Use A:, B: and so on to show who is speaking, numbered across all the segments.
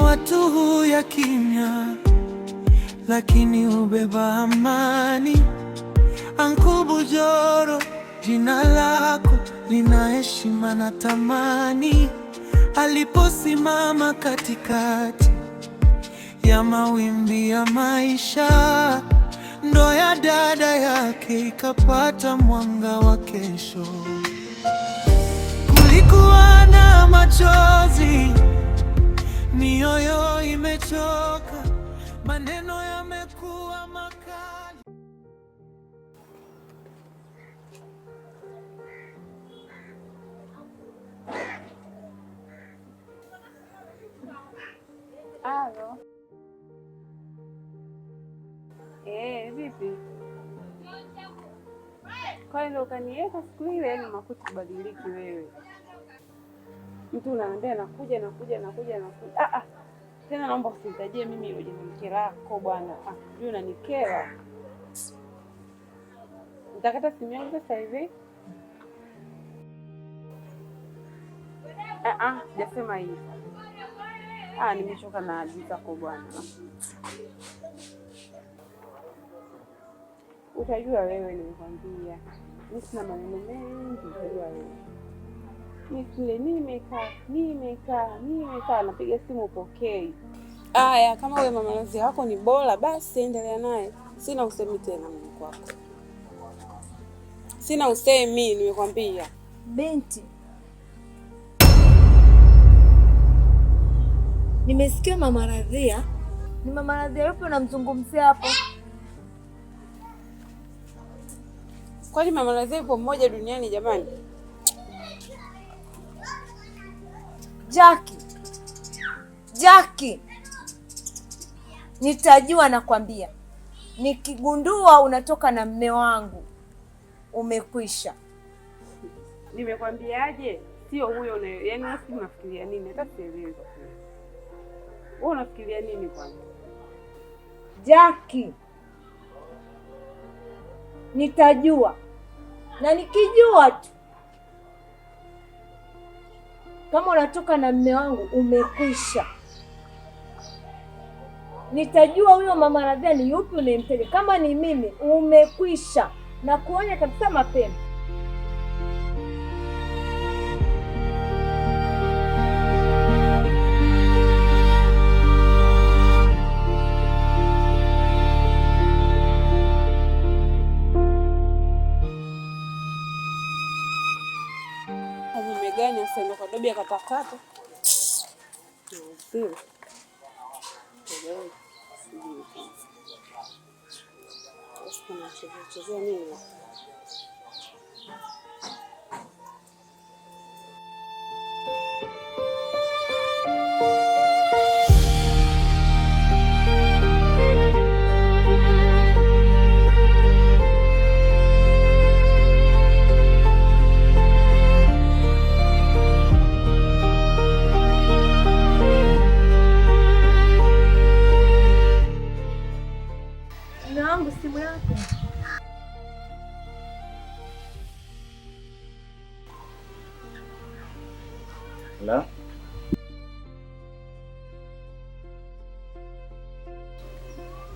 A: Watu huya kimya, lakini hubeba amani. Anko Bujoro, jina lako lina heshima na thamani. Aliposimama katikati ya mawimbi ya maisha, ndoa ya dada yake ikapata mwanga wa kesho. Kulikuwa na machozi, mioyo imechoka, maneno yamekuwa makali.
B: Halo. Vipi? Kwa hiyo ukaniweka siku ile, yani makuti kubadiliki wewe. Mtu unaambia nakuja nakuja nakuja nakuja. Ah ah. Tena naomba usinitajie mimi hilo jina mke lako bwana. Ah, juu unanikera. Nitakata simu yangu sasa hivi. Ah ah, sijasema hivyo. Ah, nimechoka na ahadi zako bwana. Utajua wewe, nimekwambia. Mimi sina maneno mengi, utajua wewe. Mimi kule nimekaa, nimekaa, nimekaa, napiga simu upokei. Aya, kama wewe mama Rozi wako ni bora, basi endelea naye. Sina usemi tena mimi kwako. Sina usemi, nimekwambia.
C: Binti, nimesikia mama Radhia. Ni mama Radhia yupi unamzungumzia hapo?
B: Kwani mama Radhia yupo mmoja duniani jamani?
C: Jackie, Jackie, nitajua nakwambia, nikigundua unatoka na mme wangu umekwisha.
B: Nimekwambiaje? Sio huyo una, yaani wewe sijui unafikiria nini? Hata sielewi. Wewe unafikiria nini kwanza?
C: Jackie, nitajua na nikijua tu kama unatoka na mme wangu umekwisha. Nitajua huyo mama Radhia ni yupi unayemtega. Kama ni mimi umekwisha, na kuonya kabisa mapema.
B: Mume gani asema kwa dobi akapakata? Sio. Chezea nini?
C: Mume wangu, simu yako.
D: La,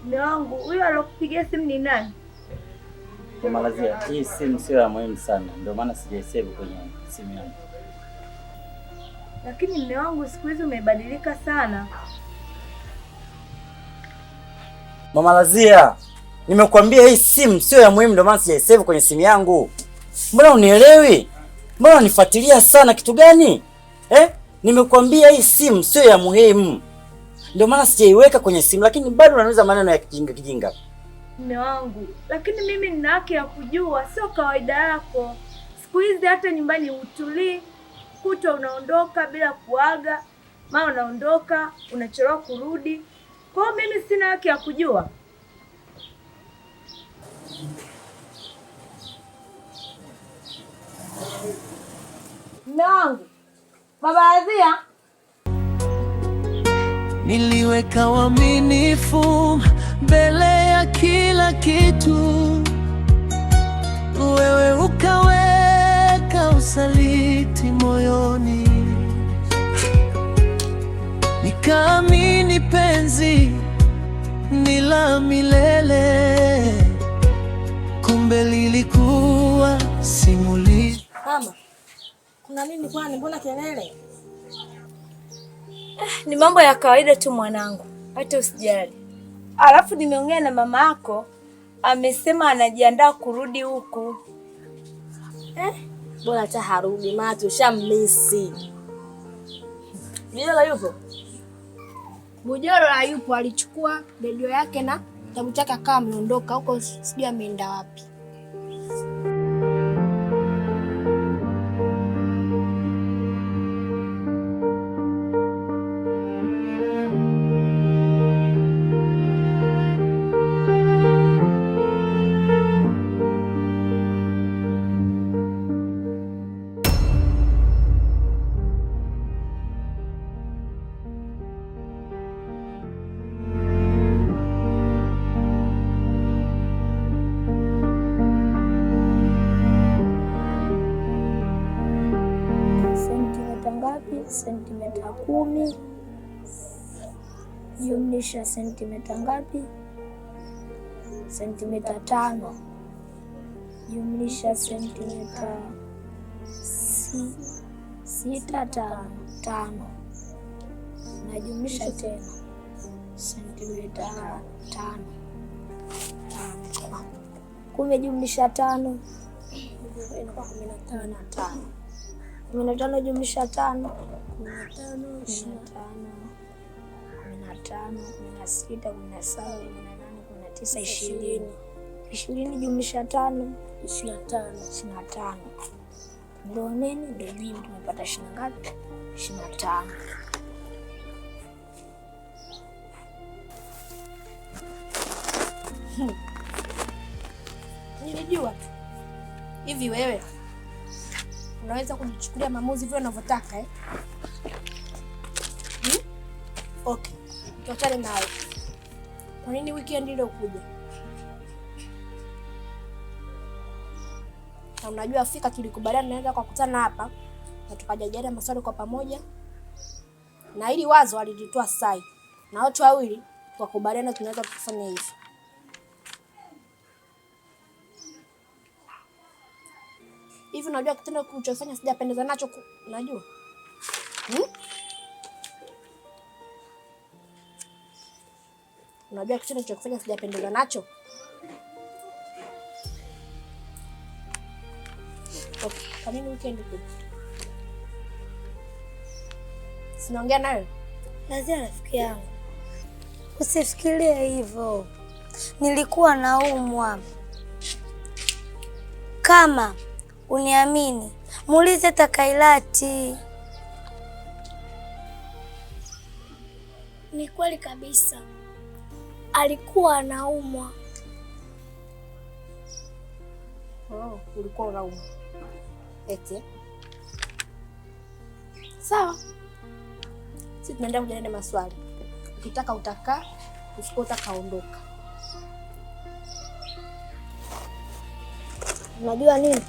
C: Mume wangu, huyo alokupigia simu ni nani?
D: Mama Radhia, hii simu sio ya muhimu sana, ndio maana sijaisave kwenye simu yangu.
C: Lakini mume wangu, siku hizi umebadilika sana.
D: Mama Radhia, nimekuambia hii simu sio ya muhimu, ndio maana sijaisave kwenye simu yangu. Mbona unielewi? Mbona unanifuatilia sana kitu gani? Eh? Nimekuambia hii simu sio ya muhimu, ndio maana sijaiweka kwenye simu, lakini bado unaniuliza maneno ya kijinga kijinga.
C: Mume wangu, lakini mimi nina haki ya kujua, sio kawaida yako. Siku hizi hata nyumbani hutulii, kutwa unaondoka bila kuaga, mara unaondoka unachelewa kurudi. Kwa hiyo mimi sina haki ya kujua. Mume wangu, baba Radhia.
A: Niliweka uaminifu mbele ya kila kitu, wewe ukaweka usaliti moyoni. Nikaamini penzi ni la milele, kumbe lilikuwa simulizi.
E: Mama, kuna nini kwani? Mbona kelele?
C: Ni mambo ya kawaida tu mwanangu, hata usijali. Alafu nimeongea na mama yako, amesema anajiandaa kurudi huku.
E: Bora hata harudi, maana tushammisi. Bujoro yupo?
F: Bujoro hayupo, alichukua redio yake na kitabu chake akawa ameondoka huko, sijui ameenda wapi.
G: Sentimita ngapi? Sentimita 10 jumlisha sentimita ngapi? Sentimita 5 jumlisha sentimita 6 5 5 na jumlisha tena sentimita 5 5. 10 jumlisha 5 inakuwa 15. 15 jumlisha 5 15, 25, 15, 16, 17, 18, 19, 20. 20 jumlisha 5 25. 25. Ndio nini? Ndio jibu tumepata 20 ngapi? 25.
F: Nilijua tu. Hivi wewe unaweza kujichukulia maamuzi vile unavyotaka eh? Hmm? Okay, tuachane nayo. Kwa nini weekend ile ukuja? Na unajua fika tulikubaliana naweza kwa kukutana hapa na tukajadiliana maswali kwa pamoja, na hili wazo alilitoa Sai na watu wawili tukakubaliana tunaweza kufanya hivi. Hivi unajua kitendo kilichofanya sijapendeza nacho, unajua? Hmm? Unajua kitendo kilichofanya sijapendeza nacho? Okay, kwa nini weekend kuja? Sinaongea nawe?
G: Lazima rafiki yangu, usifikirie hivyo. Nilikuwa naumwa. Kama uniamini, muulize Takailati. Ni kweli kabisa, alikuwa anaumwa.
F: Oh, ulikuwa unaumwa. Eti. Sawa. Sisi tunaenda kujadili maswali. Ukitaka utakaa, usipotaka ondoka.
G: Unajua nini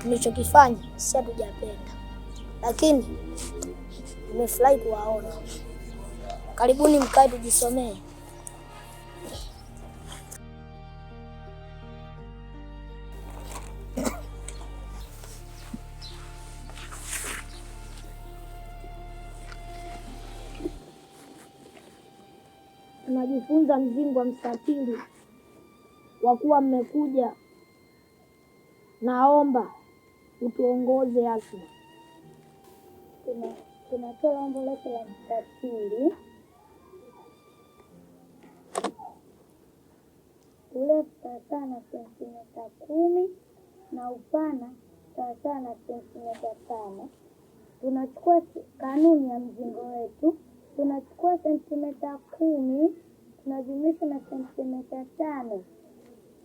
G: nilichokifanya? Si hatujapenda, lakini nimefurahi kuwaona. Karibuni mkae tujisomee. Tunajifunza mzingo wa mstatili. Kwa kuwa mmekuja, naomba utuongoze Asma. Tunatoa umbo letu la mstatili, urefu sawasawa na sentimita 10 na upana sawasawa na sentimita 5. Tunachukua kanuni ya mzingo wetu, tunachukua sentimita 10 tunajumlisha na sentimita 5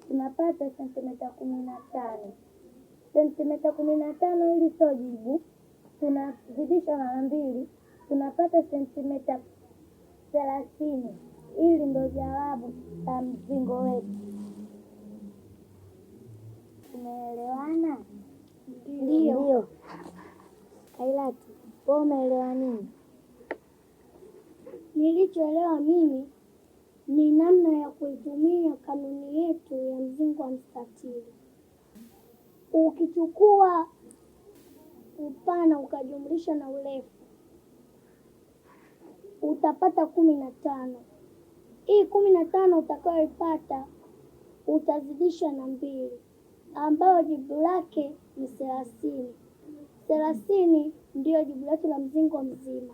G: tunapata sentimita 15. Sentimita 15 hili sio jibu, tunazidisha mara 2 tunapata sentimita 30. Hili ndio jawabu la mzingo wetu. Tumeelewana? Ndio. Kailati, wewe umeelewa nini? Nilichoelewa mimi ni namna ya kuitumia kanuni yetu ya mzingo wa mstatili. Ukichukua upana ukajumlisha na urefu utapata 15. Hii 15 utakayoipata utazidisha na 2 ambayo jibu lake ni 30. 30 ndiyo jibu letu la mzingo mzima.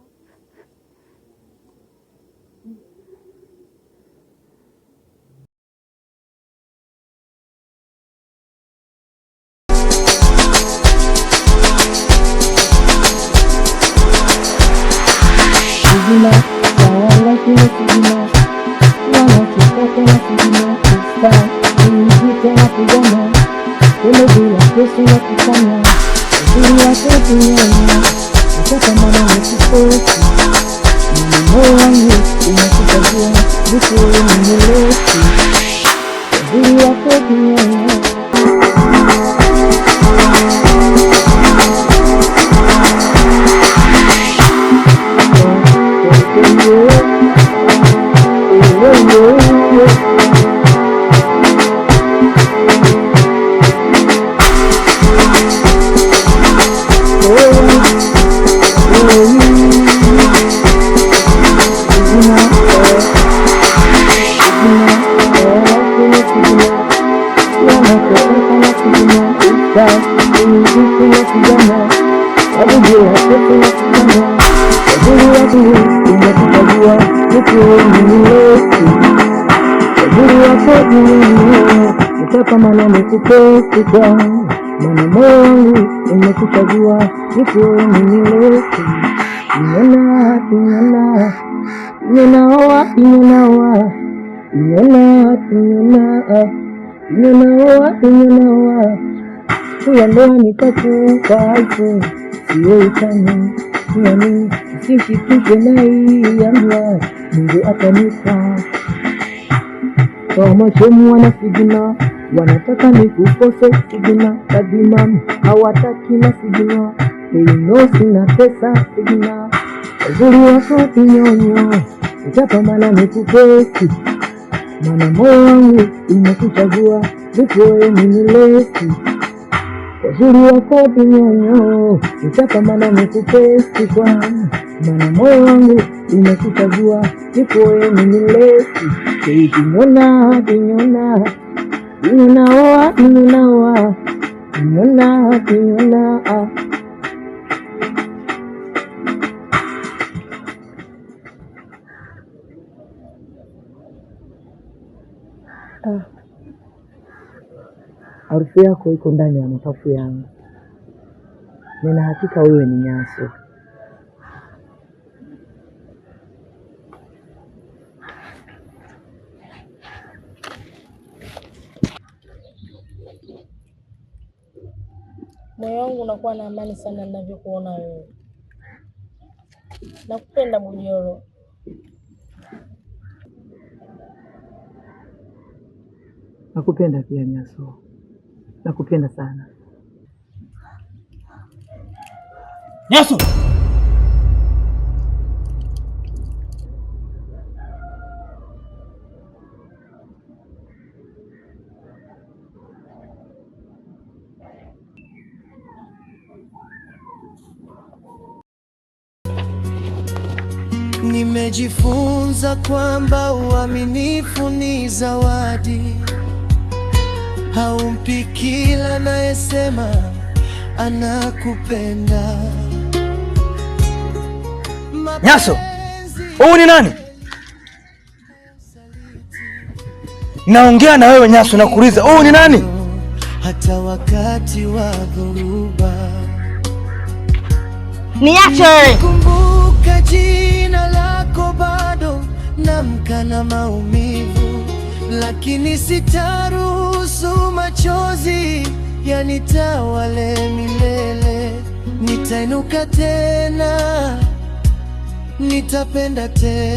H: Maana moyo wangu umekuchagua, nikuoe mimi. Inyona, inyona, inyona, inyona, inyona, inyona, inyona, inyona. Kula ndoa nitakupa iPhone, sio utani, yani usishikishwe na hii yangu, Mungu atanipa. Kama shemu wanasigina wanataka nikukose sigina, kadimam hawataki na sigina, they sina pesa sigina, uzuri wako kinyonyo, nitapambana nikupesi, maana moyo wangu umekuchagua, nikuoe mimi lesi. Uzuri wako kinyonyo, nitapambana nikupesi kwa, maana moyo wangu umekuchagua, nikuoe mimi lesi. Kinyona, kinyona, kinyona, kinyona, kinyona, kinyona. Harufu yako iko ndani ya mapafu yangu. Nina hakika wewe ni Nyaso.
E: Moyo wangu unakuwa na amani sana ninavyokuona wewe. Nakupenda Bujoro.
H: Nakupenda pia Nyaso. Nakupenda sana.
D: Nyaso!
A: Nimejifunza kwamba uaminifu ni zawadi, haumpi kila anayesema anakupenda.
I: Nyaso, huyu ni nani? Naongea na wewe Nyaso, nakuuliza huyu ni nani?
A: Hata wakati wa dhoruba.
E: Niache wewe.
A: Kumbuka jina lako bado namka na maumivu, lakini sitaruhusu machozi yanitawale milele. Nitainuka tena, nitapenda tena.